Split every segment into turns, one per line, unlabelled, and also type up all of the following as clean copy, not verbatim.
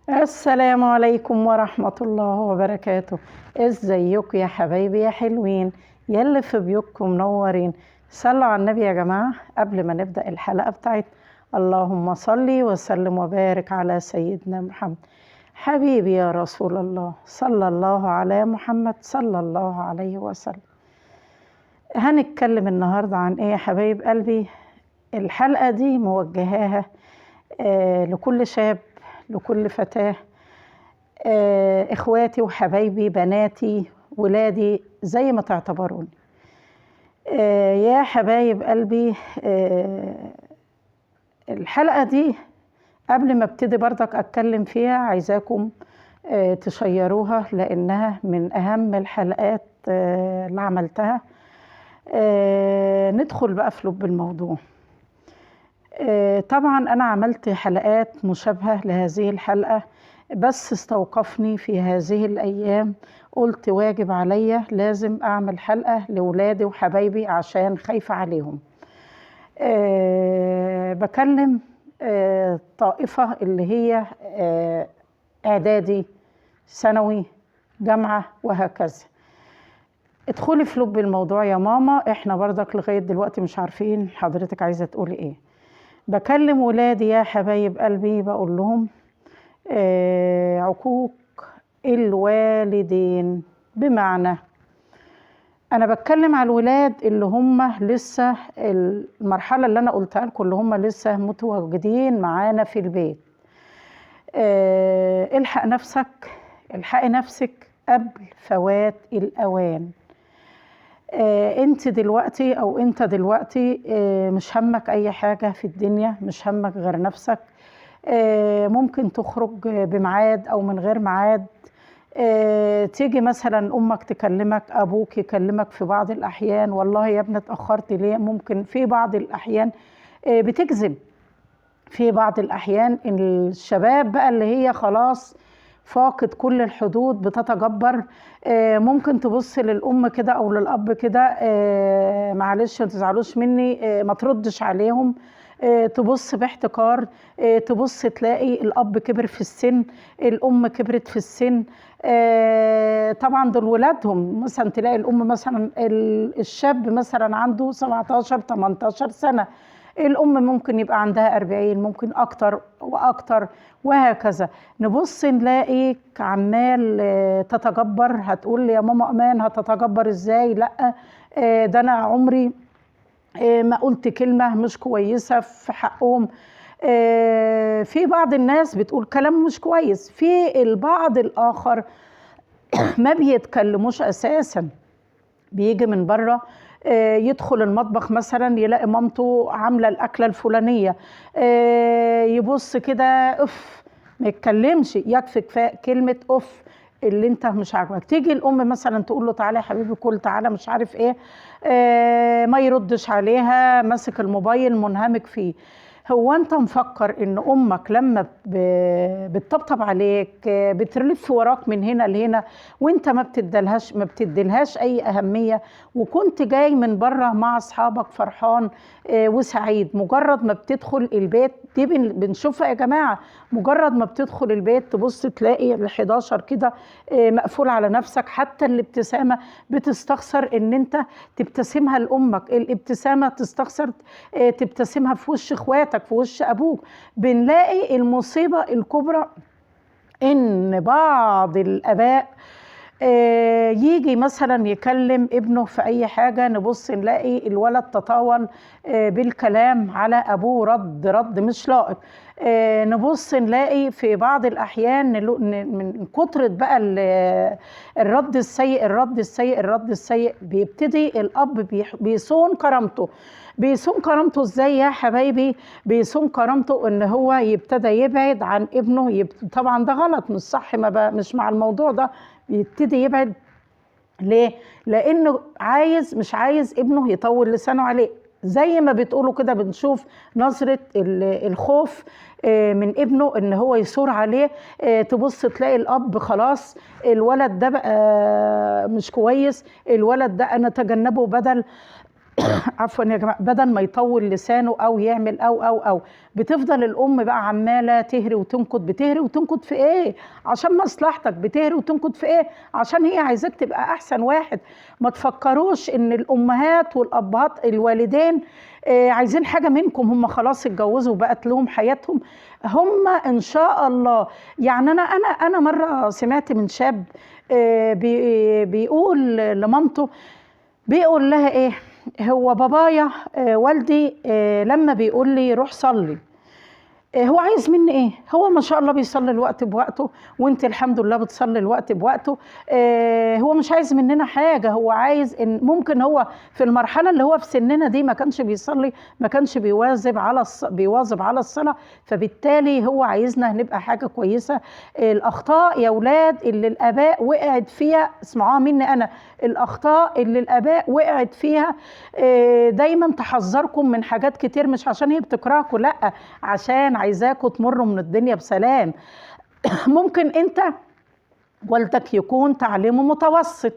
السلام عليكم ورحمة الله وبركاته. ازيكم يا حبايبي يا حلوين يلي في بيوتكم منورين؟ صلوا على النبي يا جماعة قبل ما نبدأ الحلقة بتاعتنا. اللهم صلي وسلم وبارك على سيدنا محمد حبيبي يا رسول الله، صلى الله على محمد صلى الله عليه وسلم. هنتكلم النهاردة عن ايه يا حبايب قلبي؟ الحلقة دي موجهاها لكل شاب، لكل فتاة، اخواتي وحبايبي، بناتي، ولادي، زي ما تعتبروني. يا حبايب قلبي، الحلقة دي قبل ما ابتدي برضك اتكلم فيها عايزاكم تشيروها لانها من اهم الحلقات اللي عملتها. ندخل بقى في لب الموضوع. طبعا انا عملت حلقات مشابهة لهذه الحلقة، بس استوقفني في هذه الايام، قلت واجب عليا لازم اعمل حلقة لولادي وحبايبي عشان خايفة عليهم. بكلم طائفة اللي هي اعدادي، ثانوي، جامعة، وهكذا. ادخلي في لب الموضوع يا ماما، احنا برضك لغاية دلوقتي مش عارفين حضرتك عايزة تقولي ايه. بكلم ولادي يا حبايب قلبي، بقول لهم عقوق الوالدين. بمعنى انا بتكلم على الولاد اللي هم لسه المرحلة اللي انا قلتها لكم، اللي هم لسه متواجدين معانا في البيت. الحق نفسك، الحقي نفسك قبل فوات الاوان. انت دلوقتي او انت دلوقتي مش همك اي حاجة في الدنيا، مش همك غير نفسك. ممكن تخرج بميعاد او من غير ميعاد، تيجي مثلا امك تكلمك، ابوك يكلمك في بعض الاحيان، والله يا ابني اتاخرت ليه. ممكن في بعض الاحيان بتكذب. في بعض الاحيان الشباب بقى اللي هي خلاص فاقد كل الحدود بتتجبر. ممكن تبص للأم كده أو للأب كده، معلش ما تزعلوش مني، ما تردش عليهم، تبص باحتقار، تبص تلاقي الأب كبر في السن، الأم كبرت في السن. طبعا دول ولادهم، مثلا تلاقي الأم مثلا الشاب مثلا عنده 17 18 سنة، الأم ممكن يبقى عندها 40، ممكن أكتر وأكتر، وهكذا. نبص نلاقيك عمال تتجبر. هتقول لي يا ماما أمان هتتجبر إزاي؟ لأ، ده أنا عمري ما قلت كلمة مش كويسة في حقهم. في بعض الناس بتقول كلام مش كويس، في البعض الآخر ما بيتكلموش أساسا، بيجي من بره، يدخل المطبخ مثلا يلاقي مامته عاملة الأكلة الفلانية، يبص كده أف، ما يتكلمش، يكفي كفاية كلمة أف اللي انت مش عاجبك. تيجي الأم مثلا تقول له تعالى يا حبيبي كل، تعالى مش عارف ايه، ما يردش عليها، ماسك الموبايل منهمك فيه. هو انت مفكر ان امك لما بتطبطب عليك، بتلف وراك من هنا لهنا، وانت ما بتدلهاش اي اهمية، وكنت جاي من بره مع اصحابك فرحان وسعيد، مجرد ما بتدخل البيت، دي بنشوفها يا جماعة، مجرد ما بتدخل البيت تبص تلاقي ال11 كده مقفول على نفسك، حتى الابتسامة بتستخسر ان انت تبتسمها لامك، الابتسامة تستخسر تبتسمها في وش اخواتك، في وش ابوك. بنلاقي المصيبة الكبرى ان بعض الاباء يجي مثلا يكلم ابنه في اي حاجة، نبص نلاقي الولد تطاول بالكلام على ابوه، رد مش لائق. نبص نلاقي في بعض الاحيان من كترة بقى الرد السيء، الرد السيء، الرد السيء، بيبتدي الاب بيصون كرامته. بيصون كرامته ازاي يا حبايبي؟ بيصون كرامته ان هو يبتدى يبعد عن ابنه. طبعا ده غلط، مش صح، مش مع الموضوع ده. بيبتدي يبعد ليه؟ لانه مش عايز ابنه يطول لسانه عليه. زي ما بتقولوا كده بنشوف نظرة الخوف من ابنه ان هو يثور عليه. تبص تلاقي الاب خلاص الولد ده بقى مش كويس، الولد ده انا اتجنبه بدل عفوا يا جماعة، بدل ما يطول لسانه او يعمل او او او، بتفضل الام بقى عماله تهري وتنكد. بتهري وتنكد في ايه؟ عشان مصلحتك. بتهري وتنكد في ايه؟ عشان هي عايزاك تبقى احسن واحد. ما تفكروش ان الامهات والابهات الوالدين عايزين حاجة منكم، هم خلاص اتجوزوا وبقت لهم حياتهم هم ان شاء الله. يعني انا مرة سمعت من شاب بيقول لمامته، بيقول لها ايه، هو بابايا والدي لما بيقول لي روح صلي، هو عايز مني ايه؟ هو ما شاء الله بيصلي الوقت بوقته، وانت الحمد لله بتصلي الوقت بوقته، هو مش عايز مننا حاجة. هو عايز ان ممكن هو في المرحلة اللي هو في سننا دي ما كانش بيصلي، ما كانش بيواظب على الصلاة، فبالتالي هو عايزنا نبقى حاجة كويسة. الاخطاء يا اولاد اللي الاباء وقعت فيها، اسمعوها مني انا، الاخطاء اللي الاباء وقعت فيها دايما تحذركم من حاجات كتير، مش عشان هي بتكرهكم، لا، عشان عايزاكم تمروا من الدنيا بسلام. ممكن انت والدك يكون تعليمه متوسط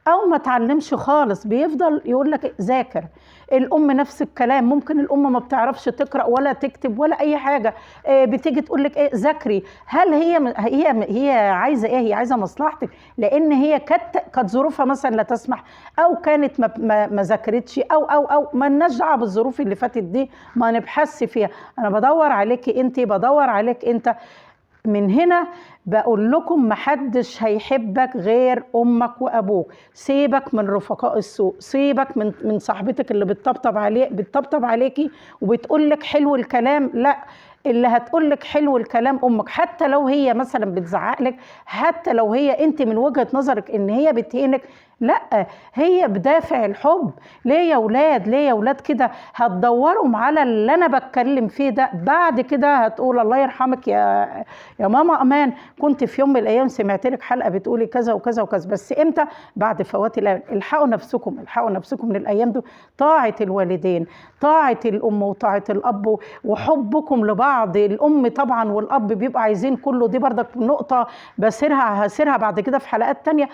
او ما تعلمش خالص، بيفضل يقول لك ذاكر. الام نفس الكلام، ممكن الام ما بتعرفش تقرا ولا تكتب ولا اي حاجة، بتيجي تقول لك ايه ذاكري. هل هي هي هي عايزه ايه؟ هي عايزه مصلحتك، لان هي كانت ظروفها مثلا لا تسمح، او كانت ما ذاكرتش، او او او ما لناش دعوه بالظروف اللي فاتت دي، ما نبحثش فيها. انا بدور عليكي انت، بدور عليك انت. من هنا بقول لكم محدش هيحبك غير امك وابوك. سيبك من رفقاء السوء، سيبك من صاحبتك اللي بتطبطب عليكي وبتقول لك حلو الكلام. لا، اللي هتقول لك حلو الكلام امك، حتى لو هي مثلا بتزعق لك، حتى لو هي انت من وجهة نظرك ان هي بتهينك، لا، هي بدافع الحب. ليه يا ولاد؟ ليه يا ولاد كده؟ هتدوروا على اللي انا بتكلم فيه ده بعد كده، هتقول الله يرحمك يا ماما امان، كنت في يوم من الايام سمعت لك حلقة بتقولي كذا وكذا وكذا. بس امتى؟ بعد فوات الايام. الحقوا نفسكم، الحقوا نفسكم من الايام دي. طاعة الوالدين، طاعة الام وطاعة الاب، وحبكم لبعض. الام طبعا والاب بيبقى عايزين كله، دي برضك نقطة هسيرها بعد كده في حلقات تانية.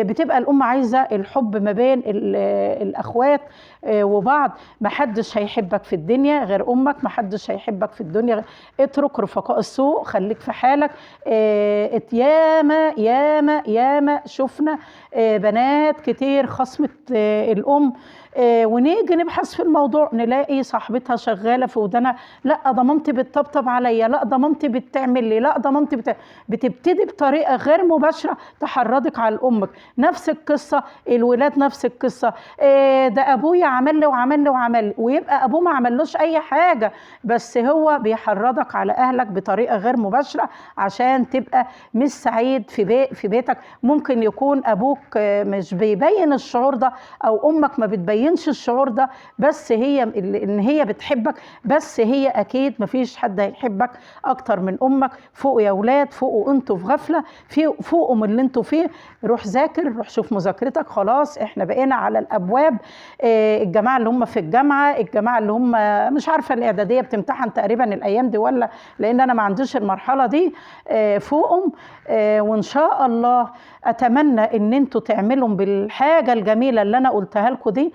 بتبقى الام عايزه الحب ما بين الاخوات وبعض. محدش هيحبك في الدنيا غير امك، محدش هيحبك في الدنيا. اترك رفقاء السوء، خليك في حالك. ياما ياما ياما شفنا بنات كتير خصمت الام، ونيجي نبحث في الموضوع نلاقي صاحبتها شغالة في ودانها، لا ده مامتي بتطبطب عليا، لا ده مامتي بتعمل لي، لا ده مامتي بتبتدي بطريقة غير مباشرة تحرضك على امك. نفس القصة الولاد، نفس القصة، ده ابويا عمل لي وعمل لي وعمل لي، ويبقى ابوه ما عملوش اي حاجة، بس هو بيحرضك على اهلك بطريقة غير مباشرة عشان تبقى مش سعيد في بيتك. ممكن يكون ابوك مش بيبين الشعور ده، او امك ما بتبينش الشعور ده، بس هي ان هي بتحبك، بس هي اكيد مفيش حد هيحبك اكتر من امك. فوقوا يا اولاد، فوقوا، انتوا في غفلة، فوقوا من اللي انتوا فيه. روح ذاكر، روح شوف مذاكرتك. خلاص احنا بقينا على الابواب. الجماعة اللي هم في الجامعة، الجماعة اللي هم مش عارفه الاعدادية بتمتحن تقريبا الايام دي ولا، لان انا ما عنديش المرحلة دي. فوقهم. وان شاء الله اتمنى ان انتوا تعملوا بالحاجة الجميلة اللي انا قلتها لكم دي،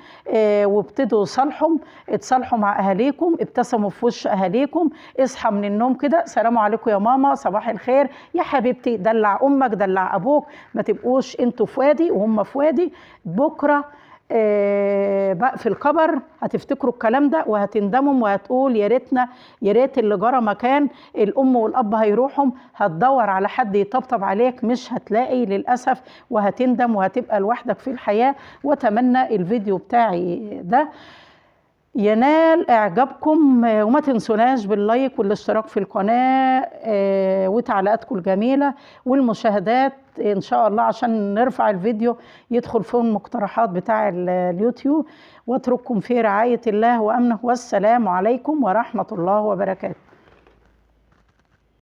وابتدوا صالحهم، اتصالحوا مع اهاليكم، ابتسموا في وش اهاليكم، اصحى من النوم كده، سلام عليكم يا ماما، صباح الخير يا حبيبتي، دلع امك دلع ابوك، ما تبقوش انتوا في وادي وهم في وادي. بكره بقى في القبر هتفتكروا الكلام ده وهتندموا وهتقول يا ريتنا، يا ريت اللي جرى مكان الام والاب هيروحوا. هتدور على حد يطبطب عليك مش هتلاقي للاسف، وهتندم وهتبقى لوحدك في الحياة. واتمنى الفيديو بتاعي ده ينال اعجابكم، وما تنسوناش باللايك والاشتراك في القناة وتعليقاتكم الجميلة والمشاهدات ان شاء الله، عشان نرفع الفيديو يدخل في المقترحات بتاع اليوتيوب. واترككم في رعاية الله وامنه، والسلام عليكم ورحمة الله وبركاته.